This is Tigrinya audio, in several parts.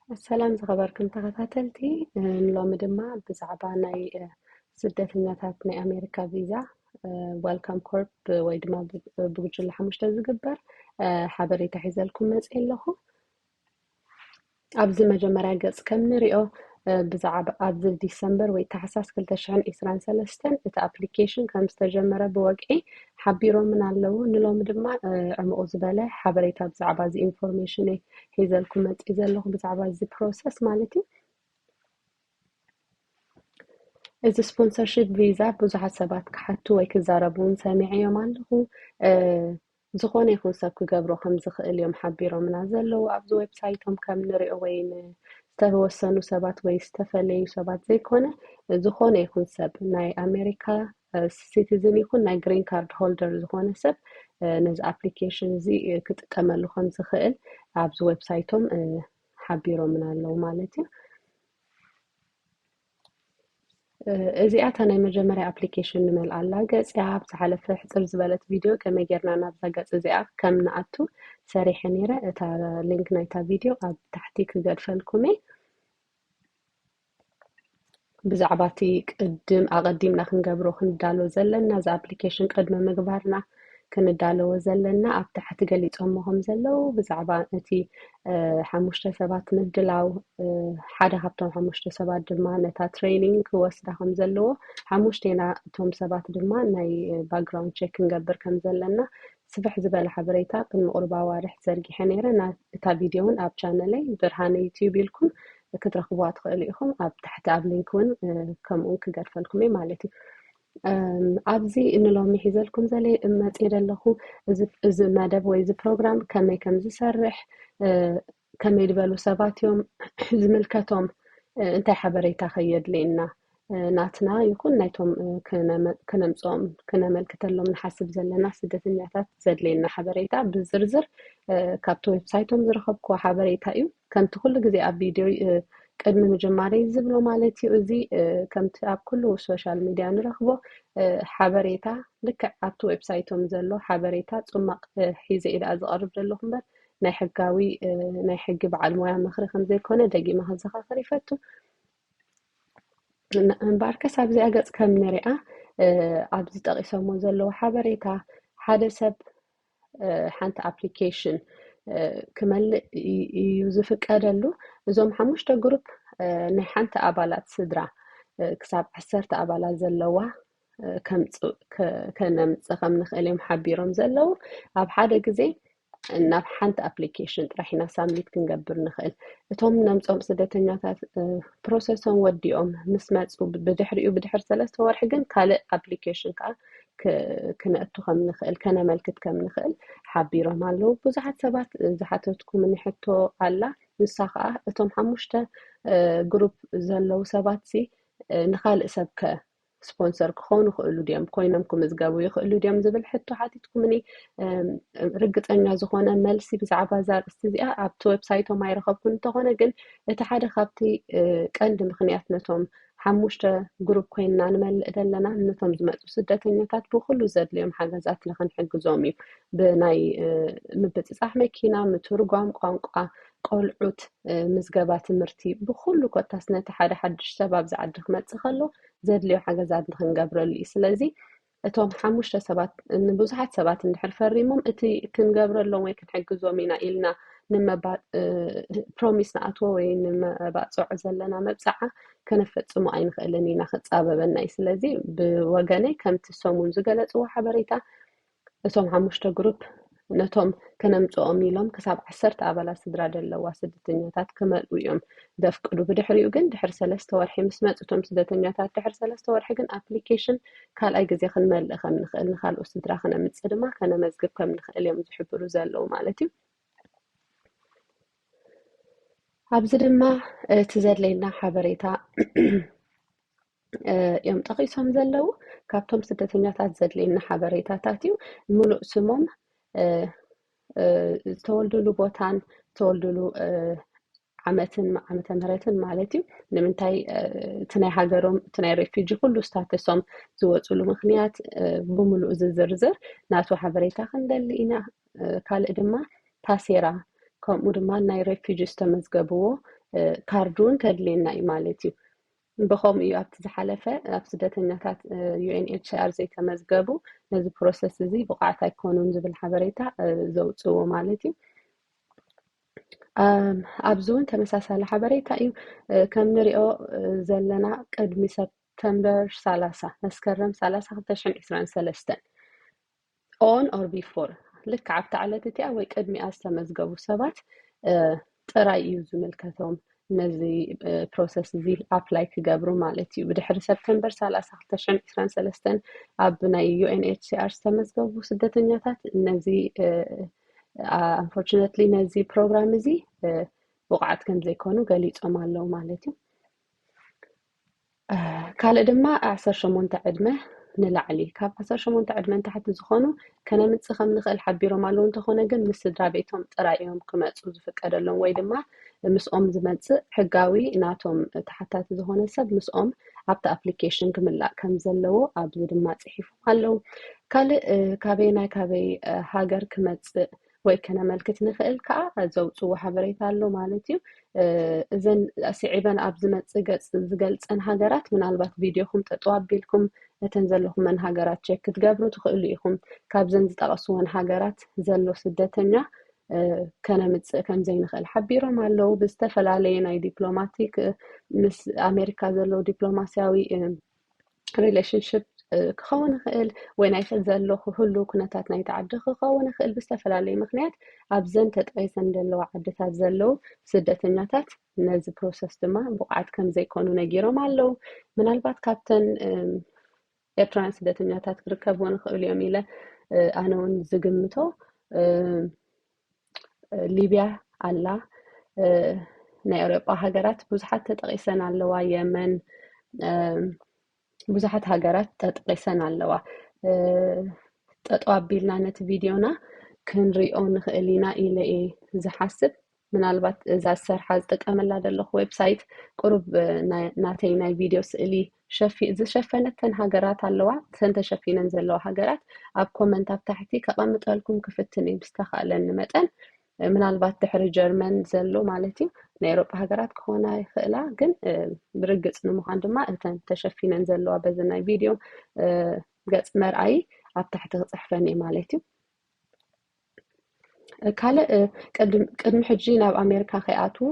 ሰላም ዝኸበርኩም ተኸታተልቲ፣ ንሎሚ ድማ ብዛዕባ ናይ ስደተኛታት ናይ ኣሜሪካ ቪዛ ዌልካም ኮርፕ ወይ ድማ ብጉጅለ ሓሙሽተ ዝግበር ሓበሬታ ሒዘልኩም መፅእ ኣለኹ። ኣብዚ መጀመርያ ገጽ ከም ንሪኦ ብዛዕባ ኣብዚ ዲሰምበር ወይ ታሕሳስ ክልተ ሽሕን ዕስራን ሰለስተን እቲ ኣፕሊኬሽን ከም ዝተጀመረ ብወግዒ ሓቢሮምን ኣለዉ። ንሎሚ ድማ ዕሙቕ ዝበለ ሓበሬታ ብዛዕባ እዚ ኢንፎርሜሽን እየ ሒዘልኩም መፅእ ዘለኹ፣ ብዛዕባ እዚ ፕሮሰስ ማለት እዩ። እዚ ስፖንሰርሺፕ ቪዛ ብዙሓት ሰባት ክሓቱ ወይ ክዛረቡ እውን ሰሚዐዮም ኣለኹ። ዝኾነ ይኹን ሰብ ክገብሮ ከም ዝኽእል እዮም ሓቢሮምና ዘለዉ ኣብዚ ዌብሳይቶም ከም ንሪኦ፣ ወይ ንዝተወሰኑ ሰባት ወይ ዝተፈለዩ ሰባት ዘይኮነ፣ ዝኾነ ይኹን ሰብ ናይ ኣሜሪካ ሲቲዝን ይኹን ናይ ግሪን ካርድ ሆልደር ዝኾነ ሰብ ነዚ ኣፕሊኬሽን እዚ ክጥቀመሉ ከም ዝኽእል ኣብዚ ዌብሳይቶም ሓቢሮምና ኣለዉ ማለት እዩ። እዚኣ እታ ናይ መጀመርያ ኣፕሊኬሽን ንመልኣላ ገጽ እያ። ኣብ ዝሓለፈ ሕጽር ዝበለት ቪድዮ ከመይ ጌርና ናብዛ ገጽ እዚኣ ከም ንኣቱ ሰሪሐ ነይረ። እታ ሊንክ ናይታ ቪድዮ ኣብ ታሕቲ ክገድፈልኩም እየ። ብዛዕባ እቲ ቅድም ኣቐዲምና ክንገብሮ ክንዳሎ ዘለና፣ እዚ ኣፕሊኬሽን ቅድሚ ምግባርና ክንዳለዎ ዘለና ኣብ ታሕቲ ገሊጾሞ ከም ዘለዉ ብዛዕባ እቲ ሓሙሽተ ሰባት ምድላው ሓደ ካብቶም ሓሙሽተ ሰባት ድማ ነታ ትሬኒንግ ክወስዳ ከም ዘለዎ ሓሙሽቴና እቶም ሰባት ድማ ናይ ባክግራውንድ ቸክ ክንገብር ከም ዘለና ስፍሕ ዝበለ ሓበሬታ ቅድሚ ቁሩብ ኣዋርሕ ዘርጊሐ ነይረ። እታ ቪድዮ እውን ኣብ ቻነለይ ብርሃነ ዩትዩብ ኢልኩም ክትረኽብዋ ትኽእሉ ኢኹም። ኣብ ታሕቲ ኣብ ሊንክ እውን ከምኡውን ክገድፈልኩም እየ ማለት እዩ። ኣብዚ ንሎሚ ሒዘልኩም ዘለ መፅእ ዘለኹ እዚ መደብ ወይ እዚ ፕሮግራም ከመይ ከም ዝሰርሕ፣ ከመይ ዝበሉ ሰባት እዮም ዝምልከቶም፣ እንታይ ሓበሬታ ከየድልየና ናትና ይኹን ናይቶም ክነምፅኦም ክነመልክተሎም ንሓስብ ዘለና ስደተኛታት ዘድልየና ሓበሬታ ብዝርዝር ካብቲ ዌብሳይቶም ዝረኸብክዎ ሓበሬታ እዩ። ከምቲ ኩሉ ግዜ ኣብ ቪድዮ ቅድሚ ምጅማረይ ዝብሎ ማለት እዩ። እዚ ከምቲ ኣብ ኩሉ ሶሻል ሚድያ ንረኽቦ ሓበሬታ ልክዕ ኣብቲ ዌብሳይቶም ዘሎ ሓበሬታ ጽማቕ ሒዘ ኢለ ዝቐርብ ዘለኹ እምበር ናይ ሕጋዊ ናይ ሕጊ በዓል ሞያ ምኽሪ ከም ዘይኮነ ደጊመ ከዘኻኽር ይፈቱ። እምበኣርከስ ኣብዚኣ ገጽ ከም ንሪኣ ኣብዚ ጠቒሶሞ ዘለዉ ሓበሬታ ሓደ ሰብ ሓንቲ ኣፕሊኬሽን ክመልእ እዩ ዝፍቀደሉ። እዞም ሓሙሽተ ግሩፕ ናይ ሓንቲ ኣባላት ስድራ ክሳብ ዓሰርተ ኣባላት ዘለዋ ከነምፅእ ከም ንኽእል እዮም ሓቢሮም ዘለዉ። ኣብ ሓደ ግዜ ናብ ሓንቲ ኣፕሊኬሽን ጥራሕ ኢና ሳሚት ክንገብር ንኽእል። እቶም ነምፅኦም ስደተኛታት ፕሮሰሶም ወዲኦም ምስ መፁ ብድሕሪኡ ብድሕሪ ሰለስተ ወርሒ ግን ካልእ ኣፕሊኬሽን ከዓ ክነእቱ ከም ንኽእል ከነመልክት ከም ንኽእል ሓቢሮም ኣለዉ። ብዙሓት ሰባት ዝሓተትኩምኒ ሕቶ ኣላ። ንሳ ከዓ እቶም ሓሙሽተ ግሩፕ ዘለዉ ሰባት ሲ ንካልእ ሰብ ከ ስፖንሰር ክኾኑ ይኽእሉ ድዮም ኮይኖም ክምዝገቡ ይኽእሉ ድዮም ዝብል ሕቶ ሓቲትኩምኒ። ርግፀኛ ዝኾነ መልሲ ብዛዕባ እዛ ኣርእስቲ እዚኣ ኣብቲ ዌብሳይቶም ኣይረኸብኩን። እንተኾነ ግን እቲ ሓደ ካብቲ ቀንዲ ምኽንያት ነቶም ሓሙሽተ ግሩፕ ኮይንና ንመልእ ዘለና ነቶም ዝመፁ ስደተኛታት ብኩሉ ዘድልዮም ሓገዛት ንክንሕግዞም እዩ። ብናይ ምብፅፃሕ መኪና፣ ምትርጓም ቋንቋ፣ ቆልዑት፣ ምዝገባ ትምህርቲ፣ ብኩሉ ኮታስ ነቲ ሓደ ሓድሽ ሰብ ኣብዚ ዓዲ ክመፅእ ከሎ ዘድልዮ ሓገዛት ንክንገብረሉ እዩ። ስለዚ እቶም ሓሙሽተ ሰባት ንብዙሓት ሰባት እንድሕር ፈሪሞም እቲ ክንገብረሎም ወይ ክንሕግዞም ኢና ኢልና ንመባ ፕሮሚስ ንኣትዎ ወይ ንመባፅዖ ዘለና መብፅዓ ከነፈፅሞ ኣይንኽእልን ኢና፣ ክፃበበና እዩ። ስለዚ ብወገነይ ከምቲ ሰሙን ዝገለፅዎ ሓበሬታ እቶም ሓሙሽተ ግሩፕ ነቶም ከነምፅኦም ኢሎም ክሳብ ዓሰርተ ኣባላት ስድራ ዘለዋ ስደተኛታት ክመልኡ እዮም ዘፍቅዱ። ብድሕሪኡ ግን ድሕሪ ሰለስተ ወርሒ ምስ መፁ እቶም ስደተኛታት ድሕሪ ሰለስተ ወርሒ ግን ኣፕሊኬሽን ካልኣይ ግዜ ክንመልእ ከም ንኽእል ንካልኦት ስድራ ክነምፅእ ድማ ከነመዝግብ ከም ንኽእል እዮም ዝሕብሩ ዘለዉ ማለት እዩ። ኣብዚ ድማ እቲ ዘድለየና ሓበሬታ እዮም ጠቒሶም ዘለዉ። ካብቶም ስደተኛታት ዘድልየና ሓበሬታታት እዩ። ምሉእ ስሞም፣ ዝተወልዱሉ ቦታን ዝተወልዱሉ ዓመትን ዓመተ ምህረትን ማለት እዩ። ንምንታይ እቲ ናይ ሃገሮም እቲ ናይ ሬፊጂ ኩሉ ስታተሶም ዝወፅሉ ምኽንያት ብምሉእ ዝዝርዝር ናቱ ሓበሬታ ክንደሊ ኢና። ካልእ ድማ ታሴራ ከምኡ ድማ ናይ ሬፊጂ ዝተመዝገብዎ ካርድ እውን ከድልየና እዩ ማለት እዩ። ብኸምኡ እዩ ኣብቲ ዝሓለፈ ኣብ ስደተኛታት ዩ ኤን ኤች ሲ ኣር ዘይተመዝገቡ ነዚ ፕሮሰስ እዚ ብቕዓት ኣይኮኑን ዝብል ሓበሬታ ዘውፅዎ ማለት እዩ። ኣብዚ እውን ተመሳሳሊ ሓበሬታ እዩ። ከም ንሪኦ ዘለና ቅድሚ ሰፕተምበር ሰላሳ መስከረም ሰላሳ ክልተ ሽሕን ዕስራን ሰለስተን on or before ልክዕ ኣብታ ዕለት እቲኣ ወይ ቅድሚኣ ዝተመዝገቡ ሰባት ጥራይ እዩ ዝምልከቶም ነዚ ፕሮሰስ እዚ ኣፕላይ ክገብሩ ማለት እዩ። ብድሕሪ ሰፕተምበር ሰላሳ ክልተ ሽሕን ዕስራን ሰለስተን ኣብ ናይ ዩ ኤን ኤች ሲ ኣር ዝተመዝገቡ ስደተኛታት ነዚ unfortunately ነዚ ፕሮግራም እዚ ብቕዓት ከም ዘይኮኑ ገሊጾም ኣለዉ ማለት እዩ። ካልእ ድማ ዓሰርተ ሸሞንተ ዕድመ ንላዕሊ ካብ ዓሰርተ ሸሞንተ ዕድመ ንታሕቲ ዝኾኑ ከነምጽእ ከም ንኽእል ሓቢሮም ኣለዉ። እንተኾነ ግን ምስ ስድራ ቤቶም ጥራይ እዮም ክመጹ ዝፍቀደሎም ወይ ድማ ምስኦም ዝመጽእ ሕጋዊ ናቶም ተሓታቲ ዝኾነ ሰብ ምስኦም ኣብቲ ኣፕሊኬሽን ክምላእ ከም ዘለዎ ኣብዚ ድማ ጽሒፎም ኣለዉ። ካልእ ካበይ ናይ ካበይ ሃገር ክመጽእ ወይ ከነመልክት ንኽእል ከዓ ዘውፅዎ ሓበሬታ ኣሎ ማለት እዩ። እዘን ስዒበን ኣብ ዝመፅእ ገፅ ዝገልፀን ሃገራት ምናልባት ቪድዮኹም ጠጠው ኣቢልኩም እተን ዘለኹመን ሃገራት ቸክ ክትገብሩ ትኽእሉ ኢኹም። ካብዘን ዝጠቐስወን ሃገራት ዘሎ ስደተኛ ከነምፅእ ከም ዘይንኽእል ሓቢሮም ኣለዉ። ብዝተፈላለየ ናይ ዲፕሎማቲክ ምስ ኣሜሪካ ዘለዉ ዲፕሎማሲያዊ ሪሌሽንሽፕ ክኸውን ይኽእል ወይ ናይ ዘለኹ ህሉ ኩነታት ናይቲ ዓዲ ክኸውን ይኽእል። ብዝተፈላለዩ ምክንያት ኣብዘን ተጠቂሰን ዘለዋ ዓድታት ዘለዉ ስደተኛታት ነዚ ፕሮሰስ ድማ ብቑዓት ከም ዘይኮኑ ነጊሮም ኣለዉ። ምናልባት ካብተን ኤርትራውያን ስደተኛታት ክርከብዎ ንኽእሉ እዮም ኢለ ኣነ እውን ዝግምቶ ሊብያ ኣላ። ናይ ኤውሮጳ ሃገራት ብዙሓት ተጠቒሰን ኣለዋ። የመን ብዙሓት ሃገራት ተጠቒሰን ኣለዋ። ጠጠው ኣቢልና ነቲ ቪድዮና ክንሪኦ ንኽእል ኢና ኢለ እየ ዝሓስብ። ምናልባት እዛ ዝሰርሓ ዝጥቀመላ ዘለኹ ዌብሳይት ቁሩብ ናተይ ናይ ቪድዮ ስእሊ ዝሸፈነተን ሃገራት ኣለዋ። እተን ተሸፊነን ዘለዋ ሃገራት ኣብ ኮመንት ኣብ ታሕቲ ከቐምጠልኩም ክፍትን እየ ብዝተኻእለኒ መጠን። ምናልባት ድሕሪ ጀርመን ዘሎ ማለት እዩ ናይ ኤውሮጳ ሃገራት ክኾና ይኽእላ፣ ግን ብርግፅ ንምዃን ድማ እተን ተሸፊነን ዘለዋ በዚ ናይ ቪድዮ ገፅ መርኣይ ኣብ ታሕቲ ክፅሕፈን እየ ማለት እዩ። ካልእ ቅድሚ ሕጂ ናብ ኣሜሪካ ከይኣትዉ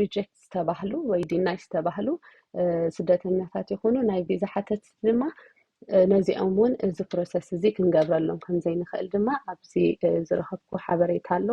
ሪጀክት ዝተባህሉ ወይ ዲናይ ዝተባህሉ ስደተኛታት ይኹኑ ናይ ቪዛ ሓተት ድማ ነዚኦም እውን እዚ ፕሮሰስ እዚ ክንገብረሎም ከም ዘይንኽእል ድማ ኣብዚ ዝረኸብኩ ሓበሬታ ኣሎ።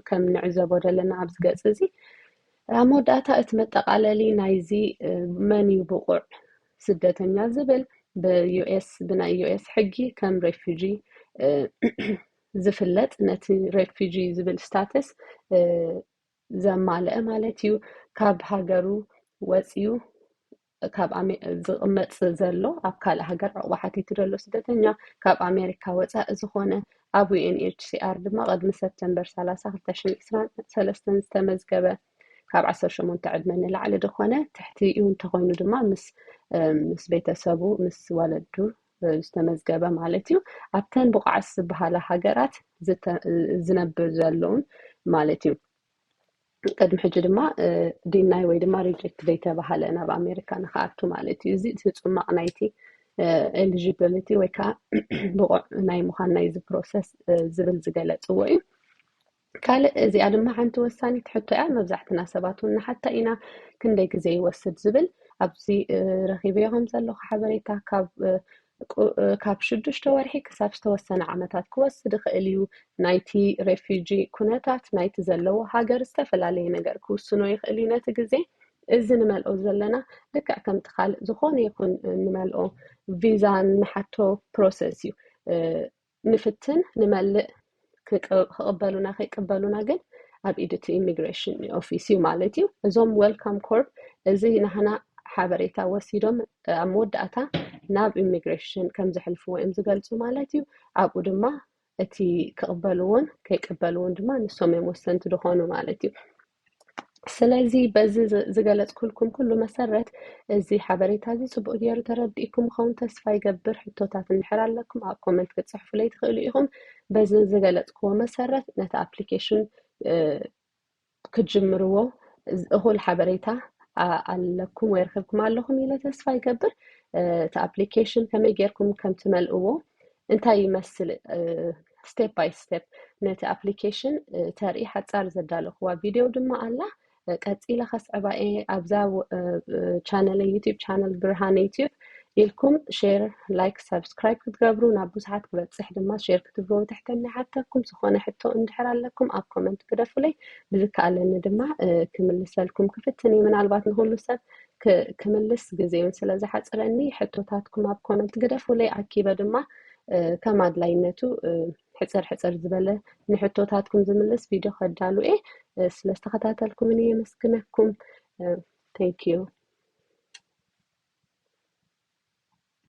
ከም ንዕዘቦ ዘለና ኣብዚ ገፅ እዚ ኣብ መወዳእታ እቲ መጠቓለሊ ናይዚ መን እዩ ብቑዕ ስደተኛ ዝብል ብዩ ኤስ ብናይ ዩ ኤስ ሕጊ ከም ሬፊጂ ዝፍለጥ ነቲ ሬፊጂ ዝብል ስታተስ ዘማልአ ማለት እዩ። ካብ ሃገሩ ወፂኡ ካብ ዝቕመጥ ዘሎ ኣብ ካልእ ሃገር ዕቑባ ሓቲቱ ዘሎ ስደተኛ ካብ ኣሜሪካ ወፃኢ ዝኾነ ኣብ ዩ ኤን ኤች ሲ ኣር ድማ ቅድሚ ሰፕተምበር ሰላሳ ክልተ ሽሕን ዕስራን ሰለስተን ዝተመዝገበ ካብ ዓሰርተ ሸሞንተ ዕድመ ንላዕሊ ዝኾነ ትሕቲኡ እንተኾይኑ ድማ ምስ ምስ ቤተሰቡ ምስ ወለዱ ዝተመዝገበ ማለት እዩ። ኣብተን ብቑዓት ዝበሃላ ሃገራት ዝነብር ዘለውን ማለት እዩ። ቅድሚ ሕጂ ድማ ዲናይ ወይ ድማ ሪጀክት ዘይተባሃለ ናብ ኣሜሪካ ንክኣቱ ማለት እዩ። እዚ እቲ ፅማቕ ናይቲ ኤሊጂቢሊቲ ወይ ከዓ ብቑዕ ናይ ምዃን ናይዚ ፕሮሰስ ዝብል ዝገለፅዎ እዩ። ካልእ እዚኣ ድማ ሓንቲ ወሳኒት ሕቶ እያ። መብዛሕትና ሰባት እውን ንሓታ ኢና ክንደይ ግዜ ይወስድ ዝብል ኣብዚ ረኺበዮ ከም ዘለኹ ሓበሬታ ካብ ካብ ሽዱሽተ ወርሒ ክሳብ ዝተወሰነ ዓመታት ክወስድ ይኽእል እዩ። ናይቲ ሬፊጂ ኩነታት ናይቲ ዘለዎ ሃገር ዝተፈላለየ ነገር ክውስኖ ይኽእል እዩ። ነቲ ግዜ እዚ ንመልኦ ዘለና ልክዕ ከምቲ ካልእ ዝኾነ ይኹን ንመልኦ ቪዛ ንሓቶ ፕሮሰስ እዩ። ንፍትን ንመልእ ክቕበሉና ከይቅበሉና ግን ኣብ ኢድ እቲ ኢሚግሬሽን ኦፊስ እዩ ማለት እዩ። እዞም ዌልካም ኮርፕ እዚ ናህና ሓበሬታ ወሲዶም ኣብ መወዳእታ ናብ ኢሚግሬሽን ከም ዘሕልፍዎ እዮም ዝገልፁ ማለት እዩ። ኣብኡ ድማ እቲ ክቕበልዎን ከይቅበልዎን ድማ ንሶም እዮም ወሰንቲ ዝኾኑ ማለት እዩ። ስለዚ በዚ ዝገለፅኩልኩም ኩሉ መሰረት እዚ ሓበሬታ እዚ ፅቡቅ ገይሩ ተረዲእኩም ምኸውን ተስፋ ይገብር። ሕቶታት እንድሕር ኣለኩም ኣብ ኮመንት ክትፅሕፉለይ ትኽእሉ ኢኹም። በዚ ዝገለፅክዎ መሰረት ነቲ ኣፕሊኬሽን ክጅምርዎ እኹል ሓበሬታ ኣለኩም ወይ ረክብኩም ኣለኹም ኢለ ተስፋ ይገብር። እቲ application ከመይ ጌርኩም ከም ትመልእዎ፣ እንታይ ይመስል፣ step by step ነቲ application ተርኢ ሓጻር ዘዳለኽዋ ቪድዮ ድማ ኣላ። ቀጺለ ከስዕባ እየ ኣብዛ channel፣ YouTube channel ብርሃን YouTube። ኢልኩም share፣ like፣ subscribe ክትገብሩ፣ ናብ ብዙሓት ክበጽሕ ድማ share ክትብልዎ ትሕትና ይሓተኩም። ዝኾነ ሕቶ እንድሕር ኣለኩም ኣብ comment ግደፉለይ፣ ብዝከኣለኒ ድማ ክምልሰልኩም ክፍትን እየ። ምናልባት ንኹሉ ሰብ ክምልስ ግዜ እውን ስለ ዝሓጽረኒ ሕቶታትኩም ኣብ comment ግደፉለይ። ኣኪበ ድማ ከም ኣድላይነቱ ሕጽር ሕጽር ዝበለ ንሕቶታትኩም ዝምልስ ቪድዮ ከዳሉ እየ። ስለዝተኸታተልኩምኒ የመስግነኩም። Thank you።